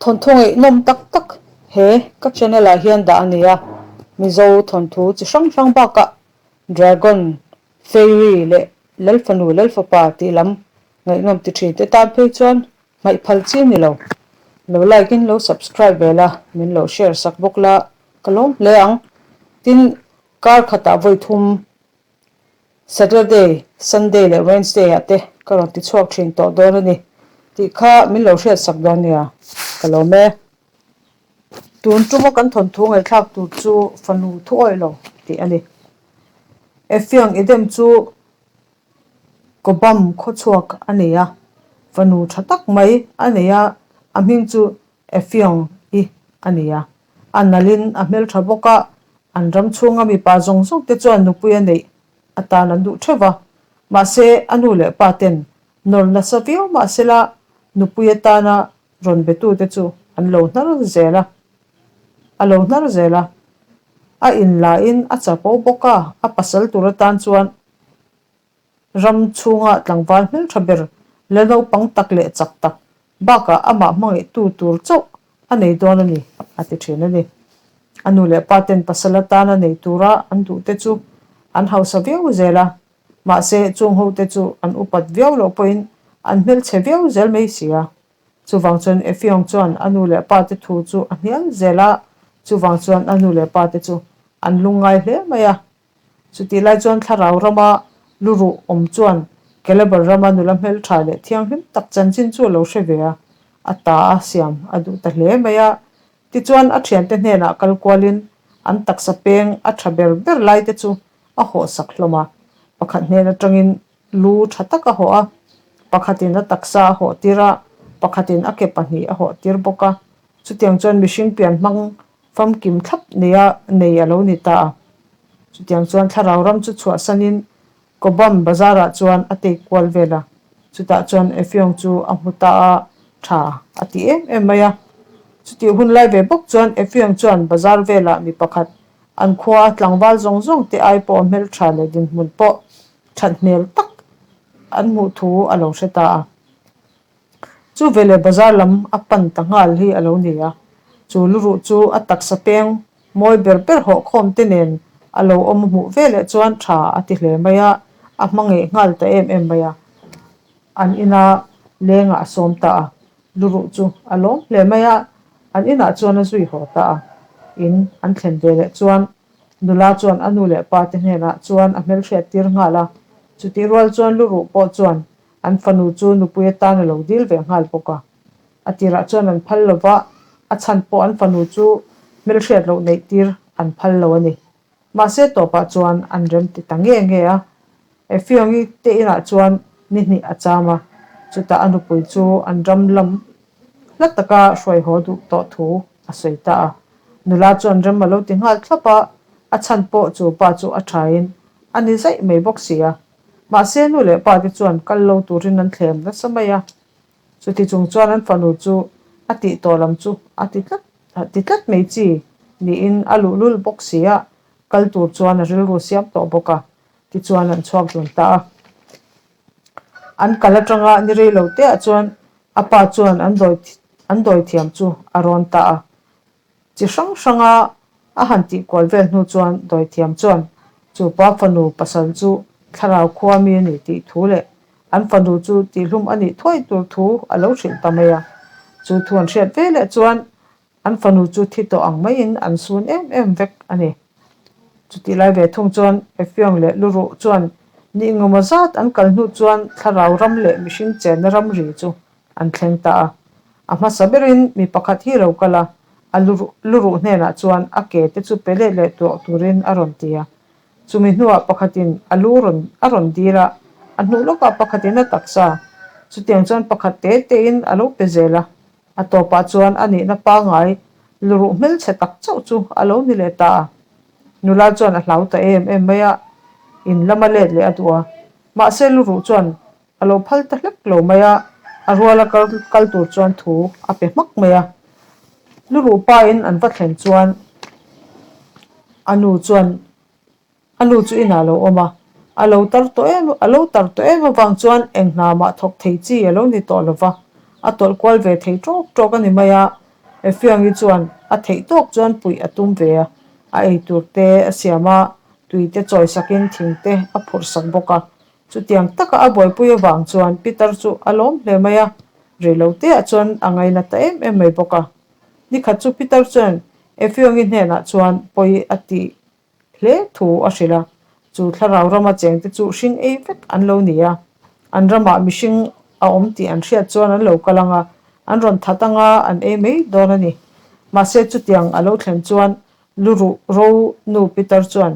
Thawnthu ngaihnawm tak tak he ka channel ah hian dah a ni a, Mizo thawnthu chi hrang hrang bakah Dragon, Fairy leh Lalfanu Lalfapa tih lam ngaihnawm ti thin te tan phei chuan hmaih phal chi a ni lo. Lo like in lo subscribe ve la, min lo share sak bawk la ka lawm hle ang. Tin, kar khatah vawi thum Saturday, Sunday leh Wednesday ah te ka rawn ti chhuak thin tawh dawn a ni tih kha min lo hriat sak dawn nia, ka lawm e. Tun tuma kan thawnthu ngaihthlak tur chu fanu thu awih lo tih a ni. Efiang Edem chu Kobam khawchhuak a nei a, fanu tha tak mai a nei a, a hming chu Efiong i a ni a, a nalhin a hmeltha bawk a, an ram chhunga mipa zawng zawng te chuan nupui a neih atan an duh theuh va. Mahse, a nu leh pa ten nawr nasa viau mahsela nupui atana rawn betute chu an lo hnar zel a, a lo hnar zel a. A inlain a chapo bawk a, a pasal tur atan chuan Ram chhunga tlangval hmeltha ber la naupang tak leh chak tak bakah amah hmangaihtu tur chauh a nei dawn a ni, a ti thin a ni. A nu leh pa ten pasal atana nei tura an duhte chu an hausa viau zel a, mahse chung hote chu an upat viau loh pawhin an hmelchhe viau zel mai si a. Chuvang chuan Efiong chuan a nu leh pa te thu chu a hnial zel a, chuvang chuan a nu leh pa te chu an lungngai hle mai a. Chutih lai chuan thlarau rama luruh awm chuan Calabar rama nula hmeltha leh thianghlim tak chanchin chu a lo hre ve a, a ta a siam a duh ta hle mai a. Tichuan a thiante hnenah kal kualin an taksa peng a tha ber ber lai te chu a hawhsak hlawm a, pakhat hnen atangin lu tha tak a hawh a, pakhatin a taksa a hawh tir a, pakhatin a ke pahnih a hawh tir bawk a. Chutiang chuan mihring pian hmang Famkim thlap neia nei a lo ni ta a. Chutiang chuan thlarau ram chu chhuahsanin Kobam bazarah chuan a take kual vel a. Chutah chuan Effiong chu a hmu ta a, tha a ti em em mai a. Chutih hun lai ve bawk chuan Effiong chuan bazar velah mi pakhat an khua tlangval zawng zawng te ai pawh hmeltha leh dinhmun pawh that hmel tak an hmuh thu a lo hre ta a. Chu veleh bazar lam a pan ta nghal hi a lo ni a, chu luruh chu a taksa peng mawi ber ber hawh khawm te nen a lo awm hmuh veleh chuan tha a ti hle mai a, a hma ngeih nghal ta em em mai a. An ina lengah a sawm ta a, luruh chu a lawm hle mai a, an inah chuan a zui haw ta a. In an thlen veleh chuan nula chuan a nu leh pa te hnenah chuan a hmelhriat tir nghal a, chutih rual chuan luruh pawh chuan An fanu chu nupui atan a lo dil ve nghal bawk a. A tirah chuan an phal lo va, a chhan pawh an fanu chu hmelhriat loh neih tir an phal lo a ni. Mahse tawpah chuan an rem ti ta nge nge a. Efiongi te inah chuan ni hnih a cham a, chutah a nupui chu an ram lam hla taka hruai haw duh tawh thu a sawi ta a. Nula chuan rem a lo ti nghal thlap a, a chhan pawh chu pa chu a thain a ni zaih mai bawk si a. Mahse nu leh pa te chuan kal lo turin an thlem nasa mai a, chuti chung chuan an fanu chu a tih tawh lam chu a ti tlat ti tlat mai chi niin a luhlul bawk si a, kal tur chuan a rilru siam tawh bawk a, tichuan an chhuak dun ta a. An kal atanga ni rei lo te ah chuan a pa chuan an dawi an dawi thiam chu a rawn ta a, Chi hrang hranga a han tih kual vel hnu chuan Dawithiam chuan chu pa fanu pasal chu thlarau khua mi a ni tih thu leh an fanu chu tihhlum a nih thuai tur thu a lo hrilh ta mai a. Chu thu an hriat ve leh chuan an fanu chu thi tawh ang maiin an sun em em vek a ni. Chutih lai ve thung chuan Effiong leh Luruh chuan nih ngawma zat an kal hnu chuan thlarau ram leh mihring chenna ramri chu An thleng ta a. A hmasa berin mi pakhat hi lo kal a, a luruh hnenah chuan a ke te chu pe let leh tuah turin a rawn ti a. Chumi hnuah pakhatin a lu rawn a rawn dil a, a hnuh lawkah pakhatin a taksa. Chutiang chuan pakhat te tein a lo pe zel a. A tawpah chuan a nihna pangngai luruh hmelchhe tak chauh chu a lo ni leh ta a. Nula chuan a hlau ta em em mai a, in lama let leh a duh a. Mahse luruh chuan A lo phal ta hlek lo mai a, a ruala kal kal tur chuan thu a pe hmak mai a. Luruh pain an va thlen chuan a nu chuan a nu chu inah a lo awm a, a lo tar tawh em a lo tar tawh em avang chuan eng hna mah thawk thei chi a lo ni tawh lo va, a tawlh kual ve thei tawk tawk a ni mai a. Efiangi chuan a theih tawk chuan puih a tum ve a, a eitur te a siam a, tui te chawi sakin thing te a phurh sak bawk a. Chutiang taka a buaipui avang chuan Peter chu a lawm hle mai a, reilo teah chuan a ngaina ta em em mai bawk a. Nikhat chu Peter chuan Efiangi hnenah chuan pawi a tih hle thu a hrilh a, chu thlarau rama chengte chu hring ei vek an lo ni a, an ramah mihring a awm tih an hriat chuan an lo kal ang a, an rawn that ang a, an ei mai dawn a ni. Mahse chutiang a lo thlen chuan Luruh ro nu Peter chuan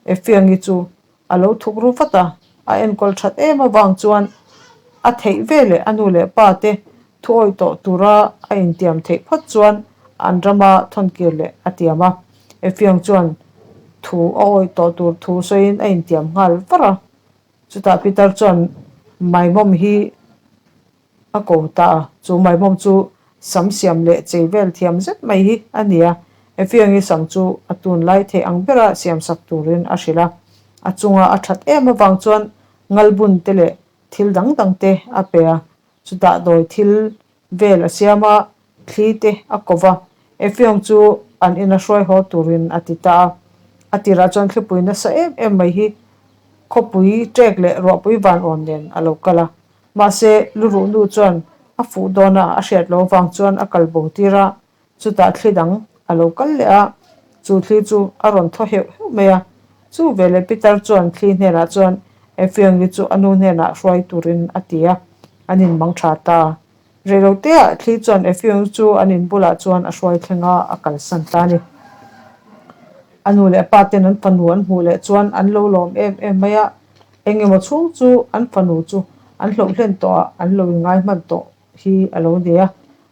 Efiangi chu a lo thuk ru vat a, a enkawl that em avang chuan a theih ve leh a nu leh pa te thu awih tawh tura a intiam theih phawt chuan an rama thawnkir leh a tiam a. Efiang chuan thu a awih tawh tur thu sawiin a intiam nghal var a. Chutah Peter chuan Maimawm hi a ko ta a, chu Maimawm chu sam siam leh chei vel thiam zet mai hi a ni a. Efiangi sam chu a tunlai theih ang bera siam sak turin a hrilh a. A chunga a that em avang chuan ngalbun te leh thil dang dang te a pe a. Chutah dawi thil vel a siam a, thli te a ko va, Efiong chu an ina hruai haw turin a ti ta a. A tirah chuan thlipui nasa em em mai hi khawpui ṭek leh ruahpui van awn nen a lo kal a. Mahse, Luruh nu chuan a fuh dawn a, a hriat lo vang chuan a kal bo tir a. Chutah thli dang a lo kal leh a, chu thli chu a rawn thaw heuh heuh mai a. Chu veleh Peter chuan thli hnenah chuan Efiangi chu a nu hnenah hruai turin a ti a, an inmang tha ta. Reiloteah thli chuan Efiangi chu an in bulah chuan a hruai thleng a, a kalsan ta a ni. A nu leh a pa ten an fanu an hmuh leh chuan an lo lawm em em mai a, eng emaw chhung chu an fanu chu an hloh hlen tawh a, an lo inngai hman tawh hi a lo ni a.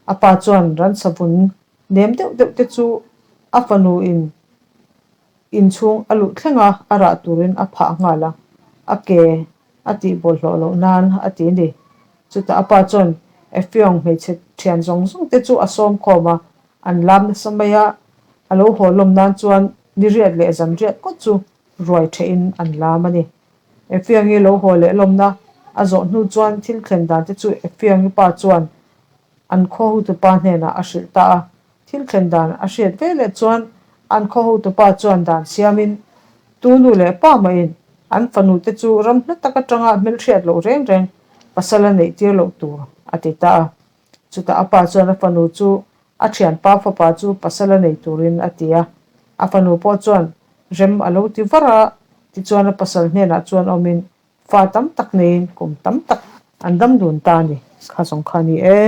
A pa chuan ransavun nem deuh deuh te chu a fanu in inchhung a luh thleng a, a rah turin a phah nghal a, a ke a tih bawlhhlawh loh nan a ti a ni. Chutah a pa chuan Effiong hmeichhe thian zawng zawng te chu a sawm khawm a, an lam nasa mai a, a lo haw lawm nan chuan ni riat leh zan riat ngawt chu ruai thehin an lam a ni. Effiangi lo haw leh lawmna a zawh hnu chuan thil thlen dan te chu Effiangi pa chuan an khaw hotupa hnenah a hrilh ta a. Thil thlen dan a hriat ve leh chuan an khaw hotupa chuan dan siamin tu nu leh pa mahin an fanu te chu ram hla tak atanga hmelhriat loh reng reng pasal a neih tir loh tur a ti ta a. Chutah a pa chuan a fanu chu a thianpa fapa chu pasal a nei turin a ti a. A fanu pawh chuan rem a lo ti var a, tichuan a pasal hnenah chuan awmin fa tam tak neiin kum tam tak an dam dun ta a ni. Kha zawng kha a ni e.